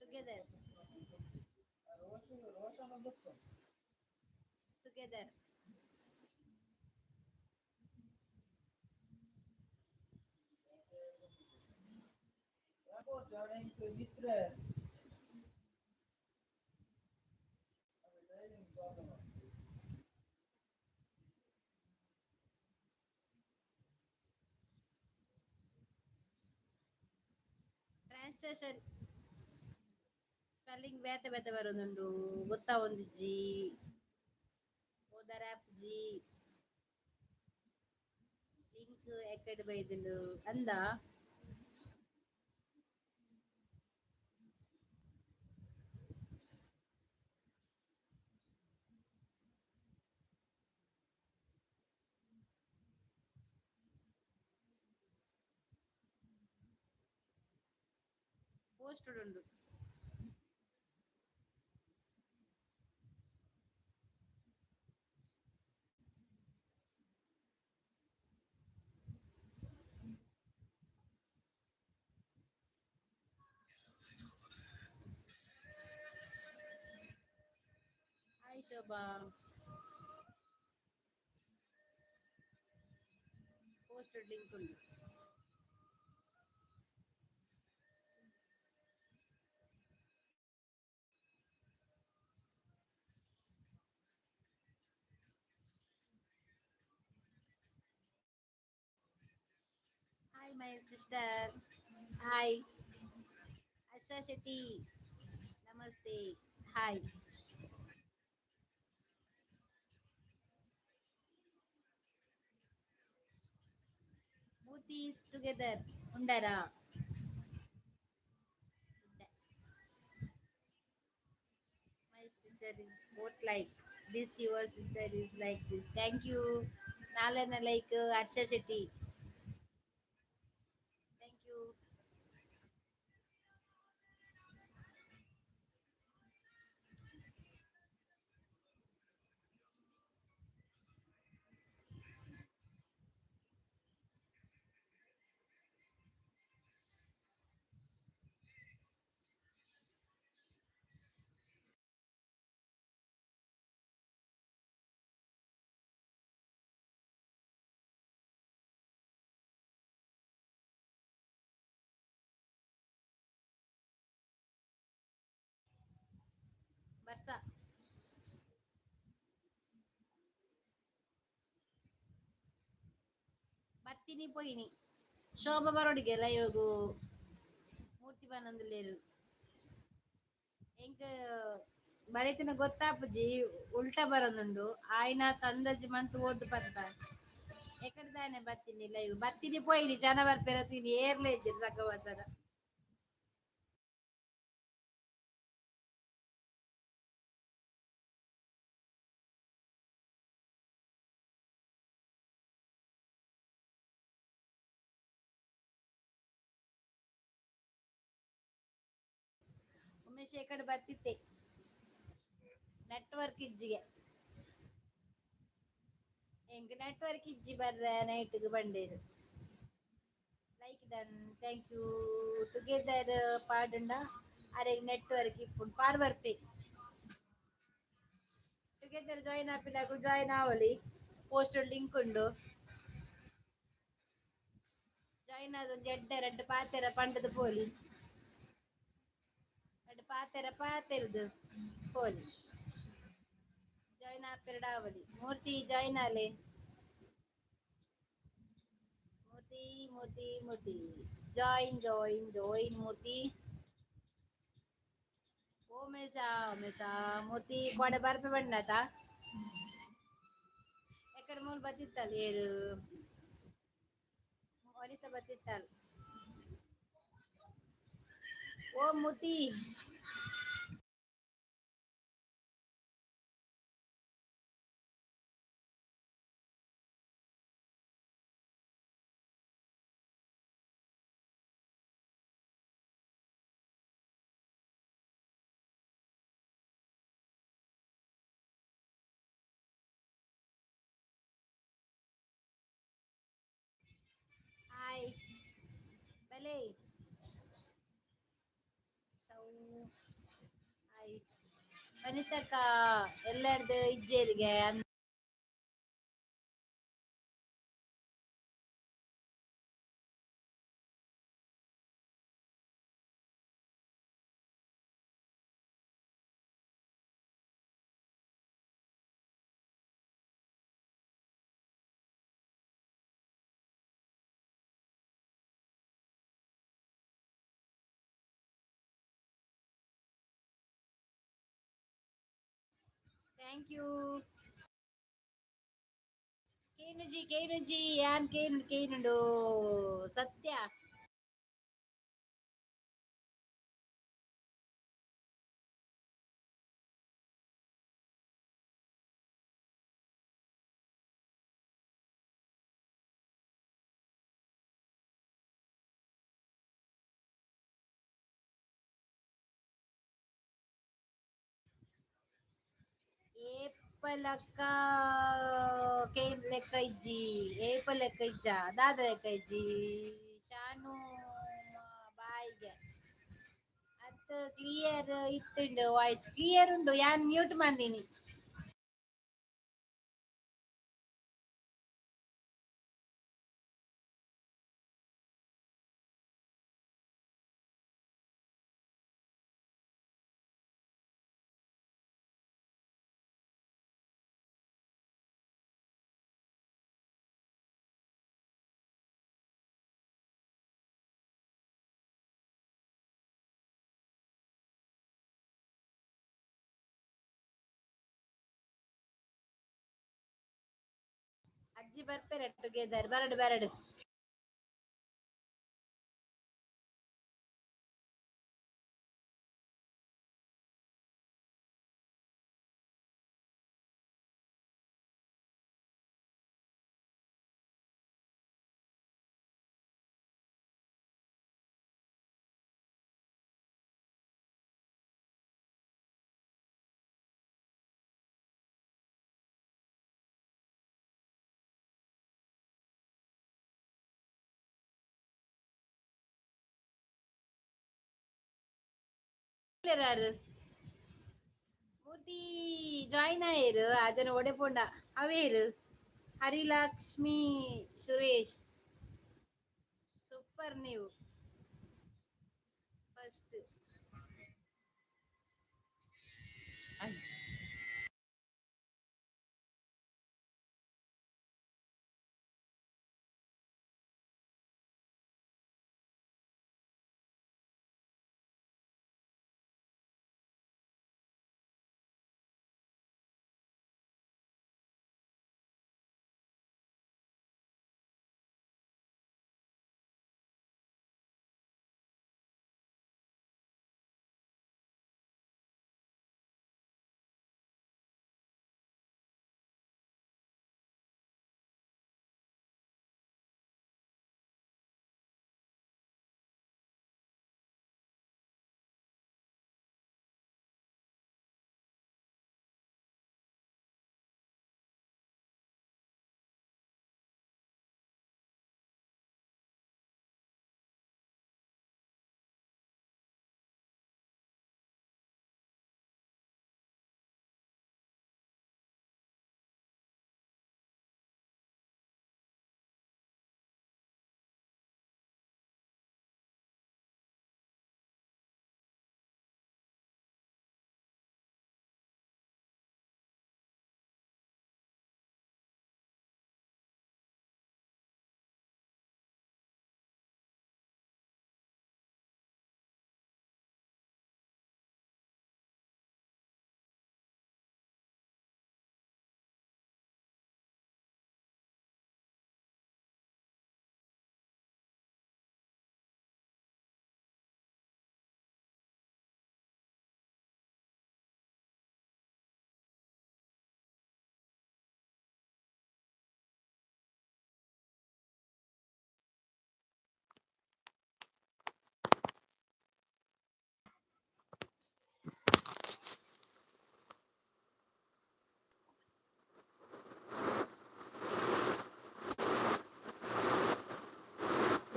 Together. Together. Translation spelling ಬೇತೆ ಬೇತೆ ಬರೋದುಂಡು ಗೊತ್ತಾವೊಂದಿಜ್ಜಿ ಓದರ ಆಪುಜಿ ಲಿಂಕ್ ಎಕ್ಕಡ್ ಬೈದುಂಡು ಅಂದ. ಪೋಸ್ಟ್ ಉಂಡು. ಹಾಯ್ ಶೋಭಾ. ಪೋಸ್ಟೆಡ್ ಲಿಂಕ್ ಉಂಡು. Hi my sister. Hi Asha Shetty. Namaste. Hi. Murthy is together ಉಂಡರಾ? My sister is both like this, your sister is like this. Thank you. ನಾಲೆನ like Harsha Shetty. Thank you. ಬರ್ಸ. ಬತ್ತಿನಿ ಪೋಯಿನಿ. ಶೋಭಾ ಬರೋಡಿಗೆ ಲೈವ್ಗು ಮೂರ್ತಿ ಬನ್ನೊಂದುಲ್ಲೇರು. ಎಂಕ್ ಬರೆತಿನ ಗೊತ್ತಾಪುಜಿ, ಉಲ್ಟಾ ಬರೋದುಂಡು. ಆಯ್ನ ತಂದಜಿ ಮಂತ್ ಓದ್ದು ಪಂತ ಎಕಡೆ ದಾನೆ ಬತ್ತೀನಿ live ಬತ್ತೀನಿ ಪೋಯಿನಿ ಜನ ಬರ್ಪೆರ ತೀನಿ ಏರ್ಲೇ ಇಜ್ಜೆರ್ ಸಕವಾಸನ. ಉಮೇಶ್ ಎಕಡೆ ಬತ್ತಿತ್ತೆ ನೆಟ್ವರ್ಕ್ ಇಜ್ಜಿಗೆ. ಎಂಕ್ ನೆಟ್ವರ್ಕ್ ಇಜ್ಜಿ ಬರ್ರೆ ನೈಟ್ಗ್ ಬಂಡೇರು. Like done, thank you. Together ಪಾಡುಂಡ ಅರೆಗ್ ನೆಟ್ವರ್ಕ್ ಇಪ್ಪುಂಡು ಪಾಡ್ ಬರ್ಪೆ. ಟುಗೆದರ್ ಜಾಯಿನ್ ಆಪಿನಕು ಜಾಯಿನ್ ಆವೊಲಿ. ಪೋಸ್ಟ್ ಲಿಂಕ್ ಉಂಡು. ಜಾಯಿನ್ ಆದ್ ಒಂಜಿ ಎಡ್ಡೆ ರಡ್ಡ್ ಪಾತೆರ ಪಂಡುದು ಪೋಲಿ. ರಡ್ಡ್ ಪಾತೆರ ಪಾತೆರ್ದು ಪೋಲಿ. ಜಾಯಿನ್ ಆಪೆರಡ ಆವೊಲಿ. ಮೂರ್ತಿ ಜಾಯಿನ್ ಆಲೆ. ಮೂರ್ತಿ ಮೂರ್ತಿ ಮೂರ್ತಿ ಜಾಯಿನ್ ಜಾಯಿನ್ ಜಾಯಿನ್ ಮೂರ್ತಿ. ಓಮೇಶ ಉಮೇಶ ಮೂರ್ತಿ ಕೋಡೆ ಬರ್ಪೆ ಬಂಡಾತ. ಎಕಡೆ ಮೂಲು ಬತ್ತಿತ್ತಲ್ ಏರು ವನಿತಾ ಬತ್ತಿತ್ತಲ್. ಓ ಮೂರ್ತಿ. ಬಲೆ. ಸೌ ಹಾಯ್ ವನಿತಕ್ಕ, ಎಲ್ಲಾರ್ದು ಇಜ್ಜೇರಿಗೆ. Thank you. ಕೇನುಜಿ ಕೇನುಜಿ, ಯಾನ್ ಕೇನು ಕೇನುಂಡು ಸತ್ಯ. ಏಪ ಲೆಕ್ಕ ಕೇನ್ ಲೆಕ್ಕ ಇಜ್ಜಿ, ಏಪ ಲೆಕ್ಕ ಇಜ್ಜ, ದಾದ ಲೆಕ್ಕ ಇಜ್ಜಿ ಶಾನು ಬಾಯಿಗೆ. ಅತ್ ಕ್ಲಿಯರ್ ಇತ್ತುಂಡು, ವಾಯ್ಸ್ ಕ್ಲಿಯರ್ ಉಂಡು. ಯಾನ್ ಮ್ಯೂಟ್ ಮಂದಿನಿ. ಅಜ್ಜಿ ಬರ್ಪೇರ ಟುಗೆದರ್? ಬರಡು ಬರಡು. ಯಾರು ಮೂರ್ತಿ ಜಾಯಿನ್ ಆಯೆರ್? ಆ ಜನ ಒಡೆ ಪೋಂಡ ಅವೇರು. ಹರಿಲಕ್ಷ್ಮಿ ಸುರೇಶ್, ಸೂಪರ್. ನೀವು ಫಸ್ಟ್.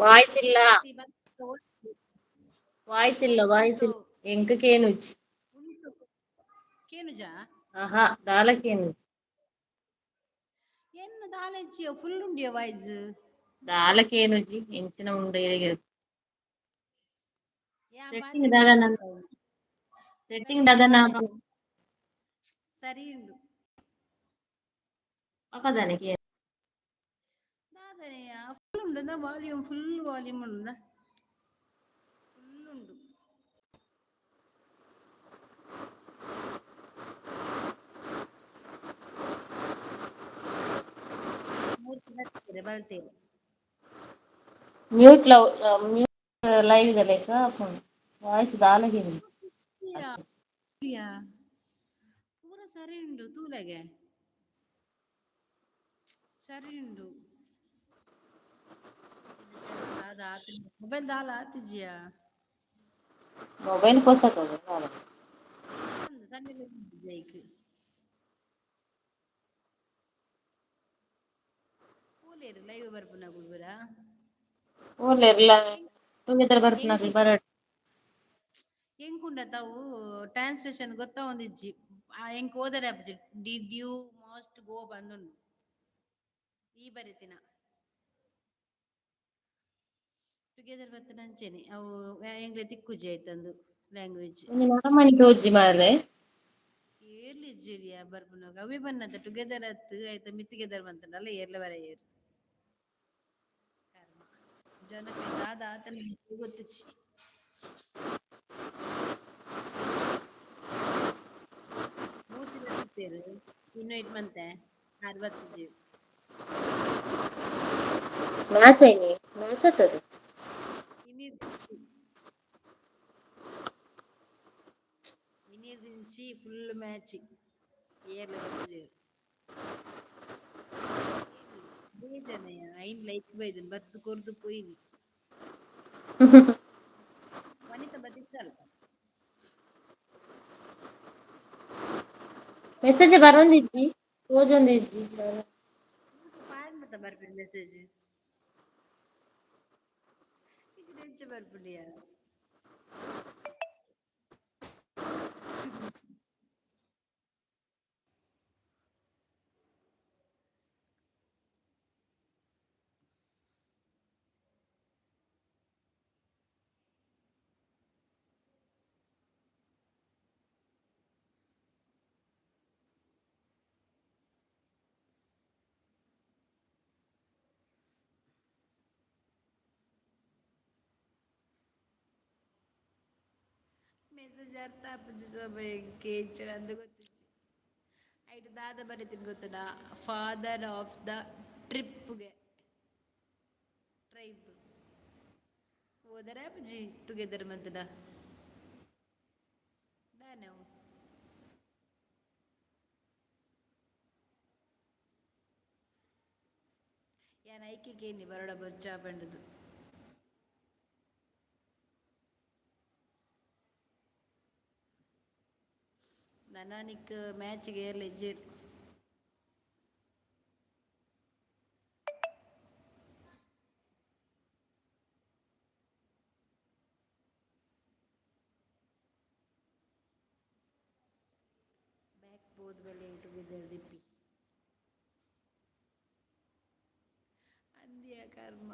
ವಾಯ್ಸ್ ಇಲ್ಲ. ವಾಯ್ಸ್ ಇಲ್ಲ ವಾಯ್ಸ್ ವಾಯ್ಸ್ ಉಂಟು. ಇಲ್ಲ, ಎಂಕ್ ಕೇನುಜಿ. ಉಂಟು, ಕೇನುಜಾ? ಆಹಾ, ದಾಲ ಕೇನುಜಿ. ಎನ್ನ ದಾಲೆಜ್ಜಿಯ ಫುಲ್ ಉಂಡಿಯ ವಾಯ್ಸ್. ದಾಲ ಕೇನುಜಿ, ಎಂಚಿನ ಉಂಡು ಇರೆಗ್. ಯಾ. ಸೆಟ್ಟಿಂಗ್ ದಾದನ? ಸರಿ. ಸೆಟ್ಟಿಂಗ್ ದಾದನ? ಸರಿ ಉಂಡು. ಪಕ್ಕದಾನೆ ಕೇನು. ದಾದನೆಯ ಫುಲ್ ಉಂಡು ವಾಲ್ಯೂಮ್, ಫುಲ್ ವಾಲ್ಯೂಮ್ ಉಂಡ, ಫುಲ್ ಉಂಡು. ಮೂರ್ತಿ ಬರ್ತೇನೆ ಬಲ್ತೇನೆ. ಮ್ಯೂಟ್ ಲವ್ ಮ್ಯೂಟ್ ಲೈವ್ ದ ಲೆಕ್ಕ ಆಪುಂಡು, ವಾಯ್ಸ್ ದಾಲ ಕೇನುಜಿ. ಪೂರ ಸರಿ ಉಂಡು, ತೂಲೆಗೆ ಸರಿ ಉಂಡು. ಮೊಬೈಲ್ ದಾಲ ಆತಿಜಿಯಾ? ಮೊಬೈಲ್ ಪೊಸತ್. ಜೈಕ್ ಪೂಲೇರು ಲೈವ್ ಬರ್ಪುನ ಗುಲ್ಬುರ. ಓಲ್ಲೆರ್ಲ ಟುಗೆದರ್ ಎಂಕು ಬರ್ಪುನಕುಲು ಬರಡ್. ಎಂಕುಂಡ ತಾವು ಟ್ರಾನ್ಸ್ಲೇಷನ್ ಗೊತ್ತಾ ಒಂದಿಜ್ಜಿ, ಎಂಕ್ ಓದರೆ ಆಪುಜಿ. Did you must go ಬಂದುಂಡು ಈ ಬರಿತಿನ ಟುಗೆದರ್ ಬತ್ತಿನ ಅಂಚೆನೆ ಅವು ಎಂಗ್ಲೆ ತಿಕ್ಕುಜಿ ಆಯ್ತಂದು ಲ್ಯಾಂಗ್ವೇಜ್. ಒಂಜಿ ನರಮನಿ ತೋಜಿ ಮಾರ್ರೆ. ಏರ್ಲಿ ಇಜ್ಜಿರಿಯಾ ಬರ್ಪುನಗ ಅವೇ ಬನ್ನದ ಟುಗೆದರ್ ಅತ್ತು ಆಯ್ತ ಮಿತ್ತಿಗೆದರ್ ಬಂತಂಡಲ್ಲ, ಏರ್ಲ ಬರ ಏರ್ ಕರ್ಮ ಜನಕ್ಕೆ ದಾದ ಆತನ ಗೊತ್ತುಚಿ. ಮೂರ್ತಿ ಬರ್ತೇರು, ಇನ್ವೈಟ್ ಮಂತೆ ಆರ್ ಬತ್ತಿಜಿ. ಮ್ಯಾಚ್ ಐನಿ, ಮ್ಯಾಚ್ ಆತದ. ಇನಿದಿಂಚಿ ಫುಲ್ ಮ್ಯಾಚ್, ಏರ್ಲ ಬತ್ತಿಜೆರ್. ಬೇಜನಯ ಐನ್ ಲೈಕ್ ಬೈದನ್ ಬತ್ತು ಕೊರ್ದು ಪೋಯಿನಿ. ವನಿತ ಬತ್ತಿತ್ತಲ್ಲ. ಮೆಸೇಜ್ ಬರೋಂದಿಜ್ಜಿ, ತೋಜೊಂದಿಜ್ಜಿ. ಪಾಡ್ ಮತ ಬರ್ಪಿನ ಮೆಸೇಜ್ ಎಂಚ ಬರ್ಪುಂಡಿಯಾ? ಮೆಸೇಜ್ ಅರ್ಥ ಆಪುಜಿ ಶೋಭಾ, ಎಂಚ ಅಂದ್ ಗೊತ್ತಿಜ್ಜಿ. ಐಟ್ ದಾದ ಬರೆತಿನ ಗೊತ್ತುಂಡಾ? ಫಾದರ್ ಆಫ್ the ಟ್ರಿಪ್ಗೆ ಟ್ರೈಬ್ ಓದರೆ ಆಪುಜಿ ಟುಗೆದರ್ ಮಂತ್ಡ ದಾನೆ ಅವು. ಯಾನ್ ಐಕೆ ಕೇಂಡಿ ಬರೋಡ ಬೊರ್ಚಾ ಪಂಡುದು. ನನ ನಿಕ್ ಮ್ಯಾಚ್ಗೆ ಏರ್ಲ ಇಜ್ಜೆರ್. ಬ್ಯಾಕ್ ಪೋದು ಬಲೆ ಟುಗೆದರ್ ದಿಪ್ಪಿ ಅಂದ್ಯಾ ಕರ್ಮ.